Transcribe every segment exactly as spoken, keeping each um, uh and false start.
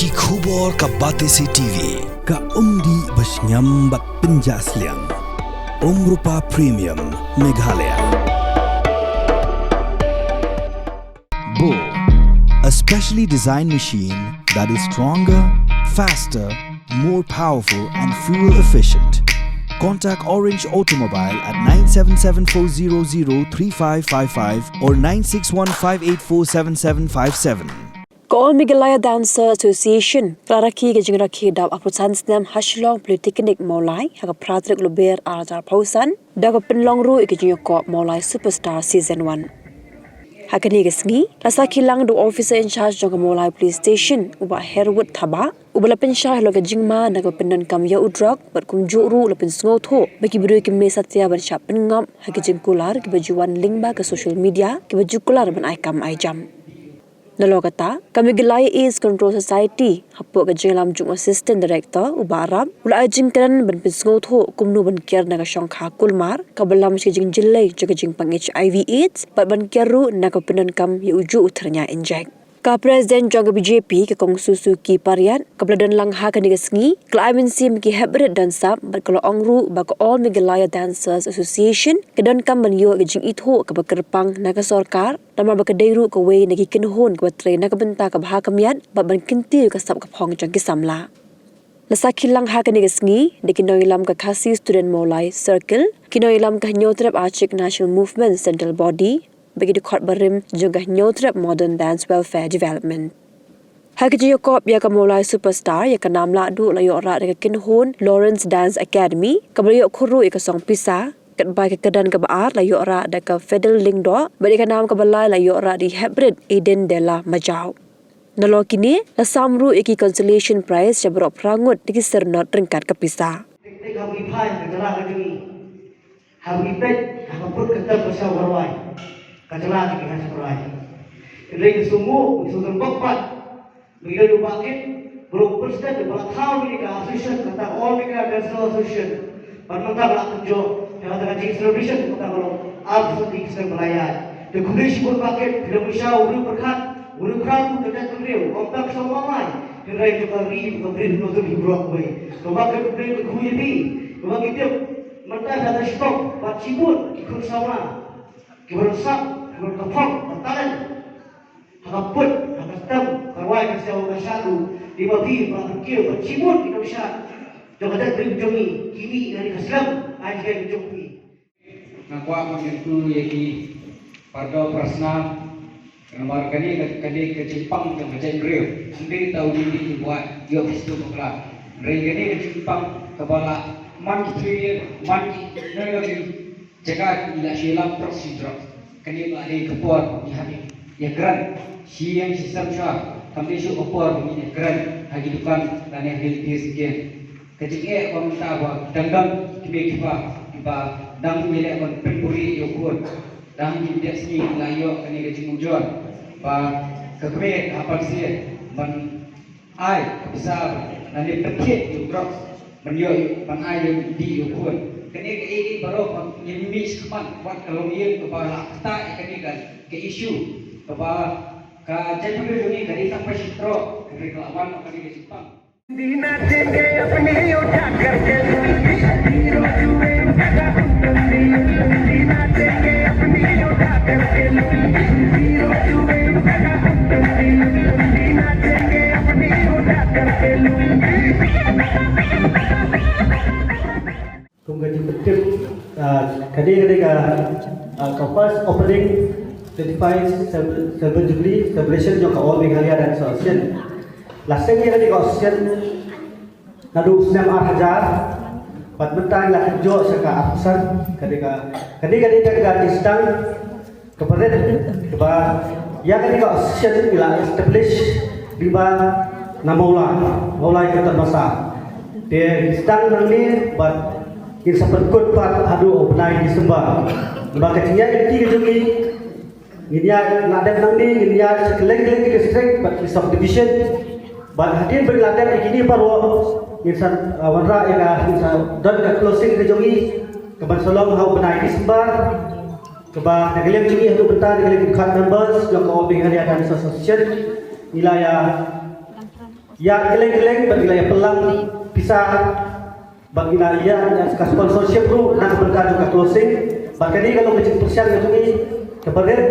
Ki khubor ka Batesi T V, ka umdih ba shngiam bad pynjah sliang. Umrupa Premium, Meghalaya. Bo, a specially designed machine that is stronger, faster, more powerful and fuel efficient. Contact Orange Automobile at nine seven seven four zero zero three five five five or nine six one five eight four seven seven five seven. Ka All Meghalaya Dancer Association ka la rakhe ka jingrakhe dap arphew san snem ha Shillong Polytechnic Mawlai ha ka phra tarik Lber ar hajar arphew san, da ka pynlong ruh ïa ka jingïakop Mawlai Superstar Season one. Ha kane ka sngi la sakhi lang da u officer in charge jong ka Mawlai Police Station, u Bah Herwood Thabah, uba la pynshai halor ka jingma na ka pyndonkam ïa u drok bad kumjuh ruh la pynsngewthuh ba ki briew kim leh satia ban shah pynngop ha ki jingkular kiba ju wan lyngba ka social media, kiba ju kular ban ai kam ai jam. Nalor kata, ka Meghalaya AIDS Control Society, hapoh ka jingïalam jong u Assistant Director, u Bah Rap, u la ai jingkren ban pynsngewthuh kumno ban kiar na ka shongkha kulmar kaba lam sha ka jingjyllei jong ka jingpang H I V AIDS, bad ban kiar ruh na ka pyndonkam ïa ujuh u thyrnia injek. Ka President jong ka B J P, ka Kong Suzuki Pariat, kaba la don lang ha kane ka sngi, ka la ai mynsiem ïa ki heprit don sap bad ka la ong ruh ba ka All Meghalaya Dancers Association ka donkam ban ïoh ïa ka jingithuh kaba kyrpang na ka sorkar, namar ba ka dei ruh kawei na ki kynhun kaba trei na ka bynta kaba ha khmat bad ban kyntiew ïa ka sap ka phong jong ki samla. La sakhi lang ha kane ka sngi da ki nongïalam ka Khasi Student Mawlai Circle, ki nongïalam ka Hynñiewtrep Achik National Movement Central Body, bad ki dkhot barim jong ka Hynñiewtrep Modern Dance Welfare Development. Ha ka jingïakop ïa ka Mawlai Superstar, ïa ka nam lahduh la ïoh rah da ka kynhun Lawrence Dance Academy, kaba la ïoh khur ruh ïa ka song pisa, katba ïa ka kyrdan kaba ar la ïoh rah da ka Fidel Lyngdoh, bad ïa ka nam kaba lai la ïoh rah da i heprit Eden Della Majaw. Nalor kine, la sam ruh ïa ki consolation prize sha baroh phra ngut da ki syrnod ryngkat ka pisa. Tik tik ha u i phai ka jylla ka jong ngi. Ha u i peit ha ka put ka tem ka sha u rwai. Ka jylla ka jong ngi ha sha u rwai. Hynrei ngi sngewbha, ngi sngewbha bak pat. Ngi la ïoh ba kit, baroh u president ba la thaw ïa ka association kata All Meghalaya Dancers Association. Bad mynta ba la kynjoh ïa kata ka jing celebration kata ka long ar bsut ki snem ba la ïaid. Te khublei shibun ba kit, ki la pynshai u riew pyrkhat, u riew pyrkhat u ka jaitbynriew, ym tang sha u Mawlai. Hynrei jong ka ri, jong ka bri, jong ka ri baroh kawei. Te ba kit khublei khublei ïa phi, te ba kit tip mynta ka ta shitom bad shibun ki khun samla kiba don sap, kiba don ka phong, ka talent. Ha ka put, ha ka tem, ka rwai, ka sñiaw, ka shadu, dei ba phi, ba phi kiew, ba shibun ki nongshad jong ka jaitbynriew jong ngi, ki mih na ka slem, ai jingïaid jong phi. Nga kwah ban kyntu ïa ki para doh para snam, namar kane ka, kane ka jingpang jong ka jaitbynriew. Ym dei tang u dei ki buaid ïoh ki stuk bakla. Hynrei kane ka jingpang kaba la man ki three year, man ki, no, no, ki jaka ki la shu ïalam drugs, shu drugs. Kane ba dei ka por ba ngi hap ïa grant. Shi ïing shi sem shuwa, kam dei shuh ka por ba ngi ïa grant ha ki dukan lane ha ki retail station. Ka jingeh ba mynta ba dang don ki kmie ki kpa kiba dang ïaleh ban pynburi ïa u khun. Dang ki bit sngi la ïoh kane ka jingujor ba ka kmie ha Palesien ban ai ka pisa lane pynthied ïa u drugs ban ïoh, ban ai ïa u dih ïa u khun. Kane kaei kaei baroh ba ngim mih shakhmat wat ka longïing kaba la ktah ïa kane ka, ka issue kaba ka jaitbynriew jong ngi ka dei tang ba shi trok, hynrei ka la wan ma kane ka jingpang. Kum ka jingpyntip, ah, ka dei, ka dei ka, ah, ka first opening twenty-five Silver, Silver Jubilee celebration jong ka All Meghalaya Dance Association. La seng ïa ka dei ka association naduh u snem ar hajar, bad mynta la kynjoh sha ka arphew san, ka dei ka, ka dei, ka dei ka, ka dei ka sdang kaba rit, kaba ïa kane ka association ngi la establish lyngba na Mawlai, Mawlai ka Tamasa. Te ngi sdang nangne bad ngin sa pynkut pat haduh u bnai December. Namar ka jingïaid lynti ka jong ngi, ngin ïaid la dep nangne, ngin ïaid sha kylleng kylleng ki district bad ki sub division. Bad hadien ba la dep ïa kine baroh ngin sa, uh, wanrah ïa ka, ngin sa don ka closing ka jong ngi kaban sa long ha u bnai December. Kaba na ka liang jong ngi haduh mynta na ka liang ki card members jong ka All Meghalaya Dance Association ngi la ïa ïa kylleng kylleng bad ngi la ïa pynlang pisa bad ngi la ïa ka sponsorship ruh na ka bynta jong ka closing. Bad kane ka long ka jingpyrshang ka jong ngi kaba rit,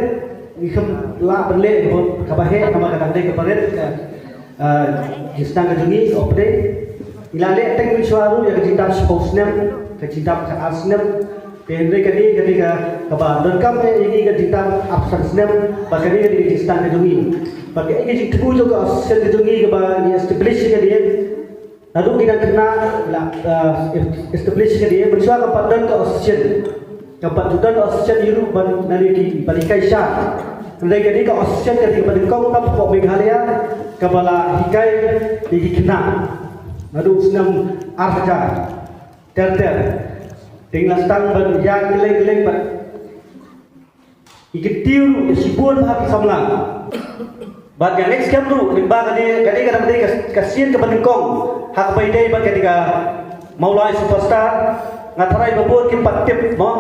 ngi khlem lah ban leh kaba heh namar ka dang dei kaba rit ka, ah, jingsdang ka jong ngi opening. Ngi la leh teng mynshuwa ruh ïa ka jingdap shiphew snem, ka jingdap khatar snem. Te hynrei kane ka dei ka kaba donkam ïa ngi ka jingdap arphew san snem, bad kane ka dei ka jingsdang ka jong ngi. Bad kaei ka jingthmu jong ka association ka jong ngi kaba ngi establish ka dei. Naduh ki dang khynnah la, ah, establish ka dei, mynshuwa kam pat don ka association. Kam pat ju don ka association ïa ruh ban, nangne ki ban hikai sha. Hynrei ka dei ka association ka dei kaba nyngkong tang hapoh Meghalaya kaba la hikai ïa ki khynnah. Naduh u snem ar hajar ter ter. Te ngi la sdang ban ïa kylleng kylleng bad ngi kyntiew ruh ïa shibun bha ki samla. Bad ïa next camp ruh lyngba kane, kane ka dang dei ka, ka sien kaba nyngkong ha kaba ïadei bad kane ka Mawlai Superstar. Nga tharai ba bun kim pat tip mo,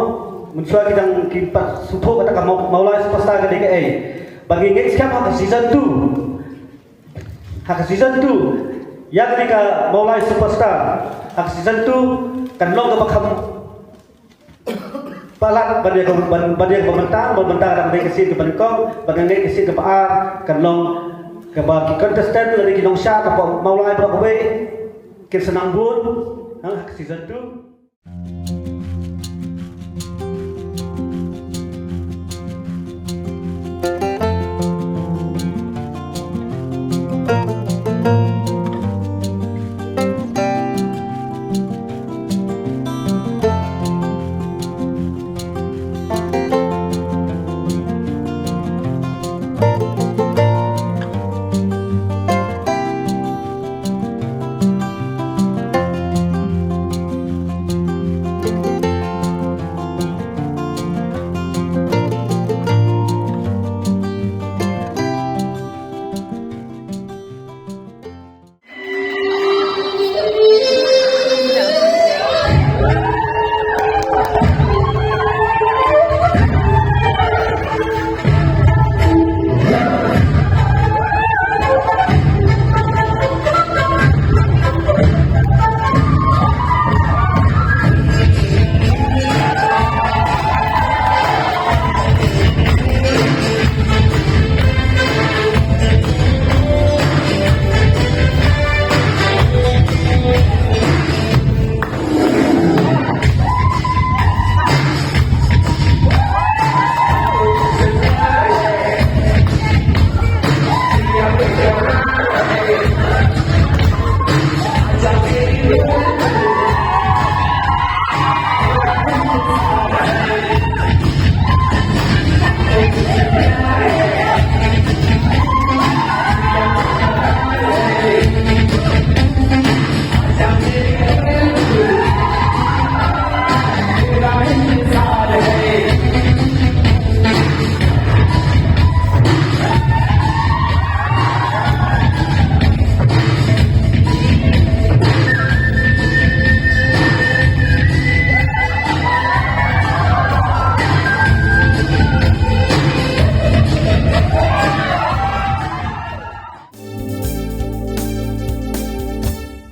mynshuwa ki dang kim pat sngewthuh kata ka Maw-, Mawlai Superstar ka dei kaei. Bad ngi next camp ha ka season two. Ha ka season two ïa kane ka Mawlai Superstar, ha ka season two kan long kaba kham palat ban ïa ka, ban, ban ïa kaba mynta, ban mynta ka dang dei ka sien kaba nyngkong, ban dang dei ka sien kaba ar kan long kaba ki contestant lane ki nongshad na Mawlai baroh kawei kin sa nang bun ha ka season two.